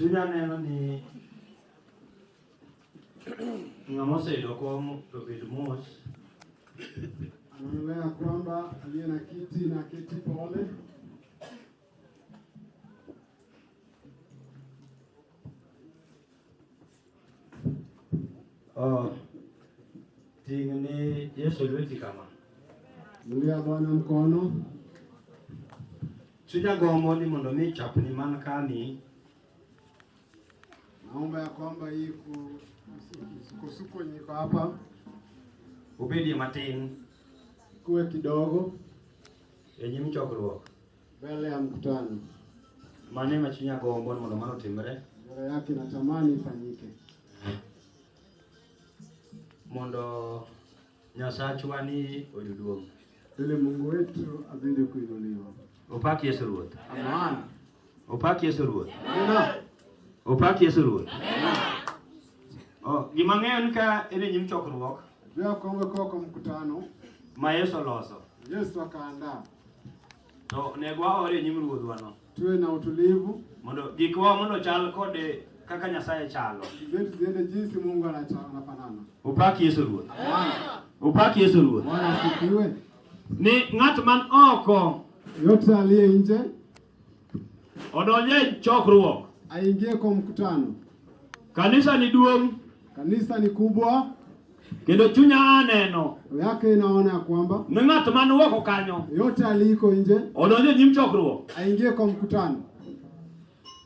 Chunya neno ni ng'ama oseyudo kom to obed mos. Anaonelea kwamba aliye na kiti na keti pole. Oh, ting' ni Yesu lweti kama. Inulia Bwana mkono. Chunya gombo ni mondo mi chapni man kani Naomba ya kwamba hii msukosuko yenye iko hapa obedie matin kuwe kidogo e nyim chokruok. mbele ya mkutano. Mano ema chunya gombo ni mondo mano otimre Mbele yake natamani ifanyike mondo Nyasachwa ni oyud duong'. ili Mungu wetu azidi kuinuliwa. Opak Yesu Ruoth. Amen. Opak Yesu Ruoth. Amina. Opak Yesu Ruoth. Oh, gima ng'eyo ni ka en e nyim chokruok Jua ya kwamba ukiwa kwa mkutano ma Yesu oloso, Yesu akaandaa, to onego waore e nyim Ruodhwano tuwe na utulivu, mondo gikwa mondo chal kode kaka Nyasaye chalo. zetu ziende jinsi Mungu anafanana. Opak Yesu Ruoth. Opak Yesu Ruoth. Bwana asifiwe. Ni ng'at man oko Yote aliye nje odonje e chokruok. aingie kwa mkutano. Kanisa ni duong' Kanisa ni kubwa, kendo chunya aneno roho yake inaona ya kwamba ni ng'at man oko kanyo yote aliyeko nje odonje e nyim chokruok. aingie kwa mkutano.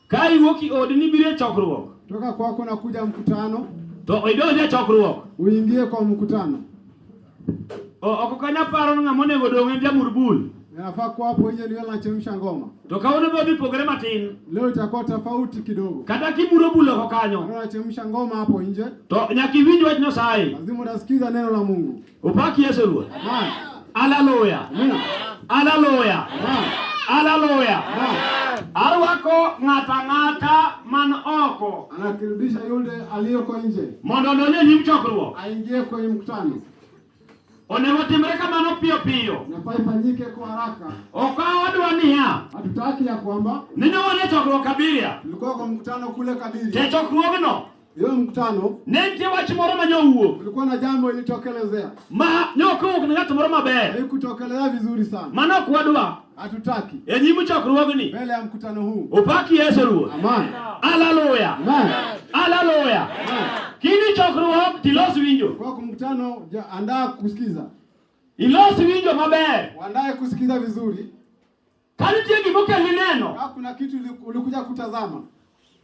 Ka iwuok e odi ni biro e chokruok Toka kwako na kuja mkutano, to idonje e chokruok. uingie kwa mkutano. Oko kanyo aparo ni ng'ama onego odong' en jamur bul. Inafaa kuwa hapo nje ndio anachemsha ngoma. To kawuono be odhi pogore matin. Leo itakuwa tofauti kidogo. Kata kimuro bul oko kanyo Anachemsha ngoma hapo nje, to nyaka iwinj wach Nyasaye. lazima utasikiza neno la Mungu. Opak Yesu Ruoth. Amen. Haleluya. Amina. Haleluya. Amen. Haleluya. Amen. Arwako ng'ato ang'ata man oko Anakaribisha yule aliyoko nje mondo odonj e nyim chokruok. aingie kwenye mkutano. Onego timre kamano piyo piyo. Inafaa ifanyike kwa haraka. Ok wadwa niya Hatutaki ya kwamba ni ne wan e chokruok Abiria tulikuwa kwa mkutano kule to Kadiri. e chokruogno Hiyo mkutano ne nitie wach moro ma nyowuok kulikuwa na jambo ilitokelezea, ma ne ok owuok ne ng'at moro maber. haikutokelezea vizuri sana. Mano ok wadwa Hatutaki e nyim chokruogni. mbele ya mkutano huu. Opak Yesu Ruoth. Amen. Haleluya. Amen. Haleluya. Kini chokruok tilos winjo. Kwa mkutano, andaa kusikiza, Ilos winjo maber. waandae kusikiza vizuri. Ka nitie gima okelni neno Kama kuna kitu ulikuja kutazama,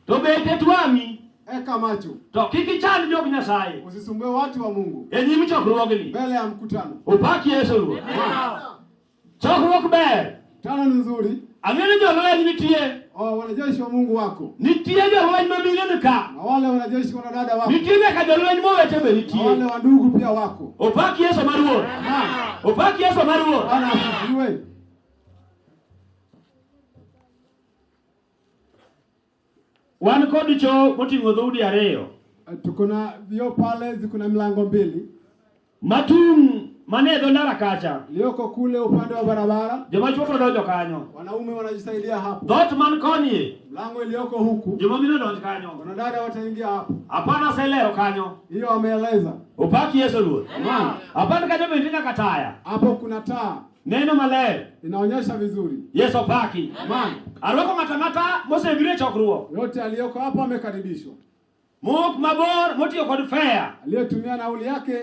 to be ket wang'i eka macho, to kik ichand jog Nyasaye usisumbue watu wa Mungu e nyim chokruogni. mbele ya mkutano. Opak Yesu Ruoth. Chokruok ber. Mkutano ni nzuri. Ang'eyo ni jolweny nitie. Oh, wanajeshi wa Mungu wako Nitie jolweny ma mine ni ka. na wale wanajeshi wanadada wako Nitie nyaka jolweny mowete be na wale nitie. wa ndugu pia wako. Opak Yesu mar Ruoth. Opak Yesu mar Ruoth. Bwana asifiwe. Wan kod cho moting'o dhoudi ariyo. Tuko na vioo pale, ziko na milango mbili Matung' mane e dho ndara kacha. iliyoko kule upande wa barabara, Joma chwo to donjo kanyo. wanaume wanajisaidia hapo. Dhoot man koni Mlango iliyoko huku, joma mine donj kanyo. wanadada wataingia hapo. Hapana aselero kanyo. Hiyo wameeleza. Opak Yesu Ruoth. Amen. Hapana kanyo bende nyaka taya. Hapo kuna taa Neno maler. inaonyesha vizuri. Yesu opaki. Amen. Arwako ng'ato ang'ata mosebiro e chokruok. Yote aliyoko hapo amekaribishwa. Mok mabor motiyo kod fea. Aliyetumia nauli yake,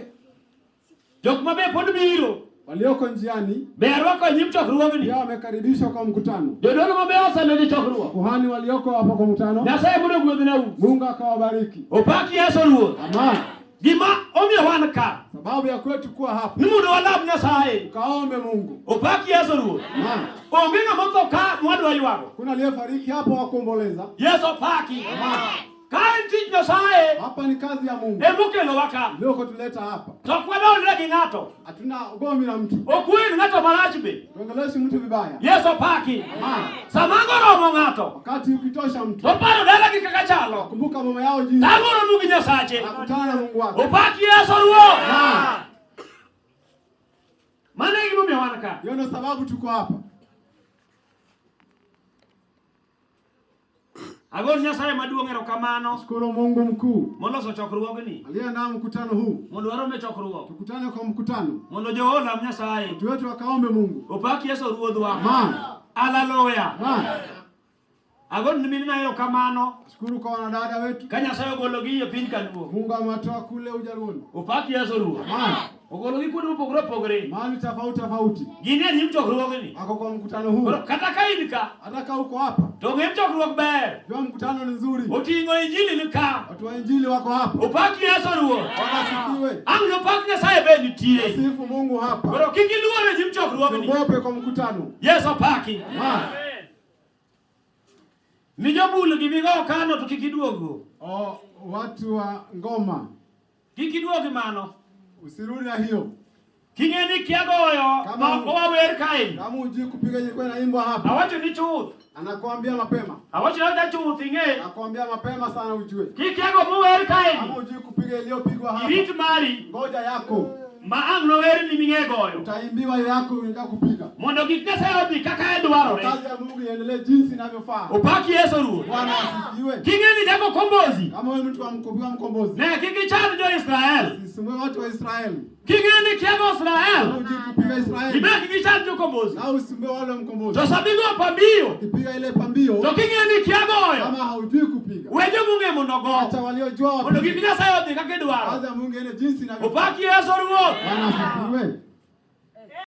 Jok mabe pod biro. walioko njiani Be arwako e nyim chokruogni. pia wamekaribishwa kwa mkutano. Jodolo mabe osedonjo e chokruok. Kuhani walioko hapo kwa mkutano, Nyasaye mondo ogwedhnau. Mungu akawabariki. Opak Yesu Ruoth. Amen. Gima omiyo wan ka Sababu ya kwetu kuwa hapa, ni mondo walam Nyasaye. tukaombe Mungu. Opak Yesu Ruoth. Amen. Onge ng'ama otho ka mwadwa ywago. Kuna aliyefariki hapo wakuomboleza. Yesu opaki. Ka en tich Nyasaye Hapa ni kazi ya Mungu emokelowa ka. ndio kutuleta hapa. To ok wadonjre gi ng'ato. Hatuna ugomvi na mtu, Ok wen ng'ato marach be. tuongeleshi mtu vibaya. Yesu opaki. Amen. Sama goromo ng'ato Wakati ukitosha mtu, to paro dalagi kaka chalo. kumbuka mama yao jinsi Tang'ono gi Nyasache. akutana na Mungu wake. Opak Yesu Ruoth. Mano e gimomiyo wan ka. Hiyo ndio sababu tuko hapa. Agol Nyasaye maduong' erokamano Shukuru Mungu mkuu moloso chokruogni aliyeandaa mkutano huu, mondo warom e chokruok tukutane kwa mkutano, mondo joolam Nyasaye watu wetu wakaombe Mungu. opak Yesu ruodhwa. Amen. Haleluya. Amen. Agol ni minena erokamano Shukuru kwa wanadada wetu, ka Nyasaye ogologi e piny kaluo. Mungu amewatoa kule Ujaluoni. Opak Yesu ruoth. Amen. Ogologi kuonde mopogore opogore. Mahali tofauti tofauti, Gin e nyim chokruogni. wako kwa mkutano huu. Koro kata ka in ka Hata kama uko hapa, to ng'e chokruok ber. jua mkutano ni nzuri, Oting'o injili ni ka. watu wa injili wako hapa. Opak Yesu ruoth. Bwana asifiwe. Ang' nopak Nyasaye be nitie. Sifu Mungu hapa, Koro kik iluor e nyim chokruogni. ogope kwa mkutano. Yesu opaki. Amen. Ni jobul gi migo kano to kik iduogo. O, watu wa ngoma Kik iduogi mano. usirudi na hiyo. King'e ni kia goyo Kama- ma ok wawer kae. Kama hujui kupiga ilikuwa inaimbwa hapa, Awacho ni chuth. anakuambia mapema, Awacho ni awacha chuth ing'e. anakuambia mapema sana ujue. Kik kia go mower kae. Kama hujui kupiga iliyopigwa hapa, Irit mari ngoja yako ma ang' nower ni ming'e goyo. utaimbiwa yako unataka kupiga. Mondo gik Nyasaye odhi kaka dwarore. Kazi ya Mungu iendelee jinsi inavyofaa. Opak Yesu ruoth. Bwana asifiwe. King'e ni jago kombozi. Kama wewe mtu wa mkombozi, mkombozi, Ne kik ichand jo-Israel. usisumbue watu wa Israeli. King'e ni kia go Kama Israel. hujui kupiga Israeli, Ibe kik ichand jokombozi. na usumbue wale wa mkombozi. To samigo pambio. Ukipiga ile pambio, To king'e ni kia goyo. kama haujui kupiga, We jomong'e mondo go. acha waliojua Mondo wapige. gik Nyasaye odhi kaka idwaro. Kazi ya Mungu iende jinsi inavyofaa. Opak Yesu ruoth. Bwana asifiwe.